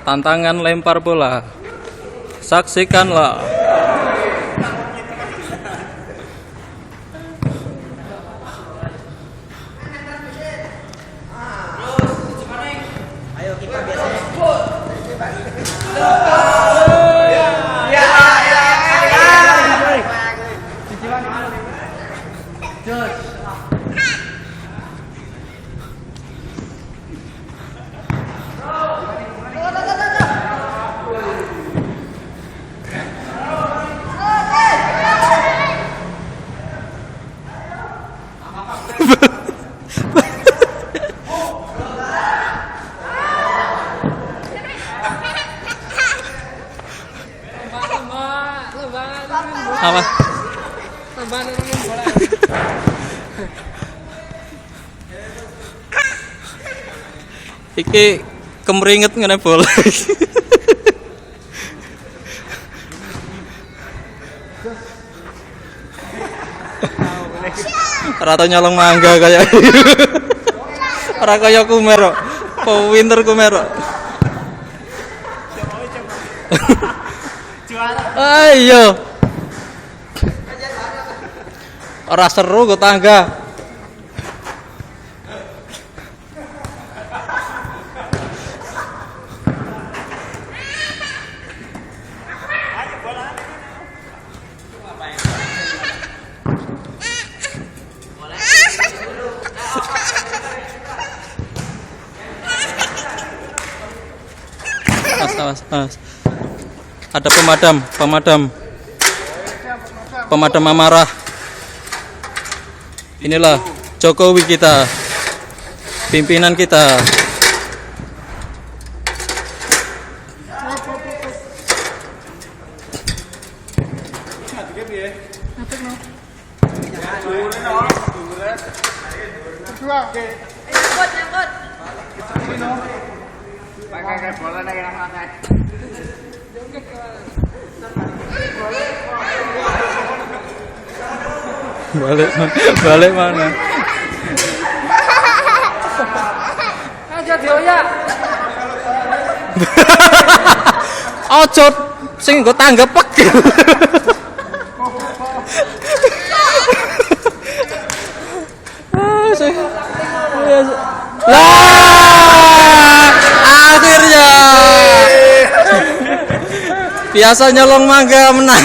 Tantangan lempar bola. Saksikanlah. Ayo kita biasa. Apa? Iki kemeringet ngene bola. Rata nyolong mangga kayak. Ora kaya Kumero. Winter Kumero. Ayo. Ora seru go tangga. Mas. Ada pemadam amarah. Inilah Jokowi kita, pimpinan kita. Balik mana? Aja dioya. Ojo sing nggo tanggepek. Akhirnya biasa nyolong mangga menang.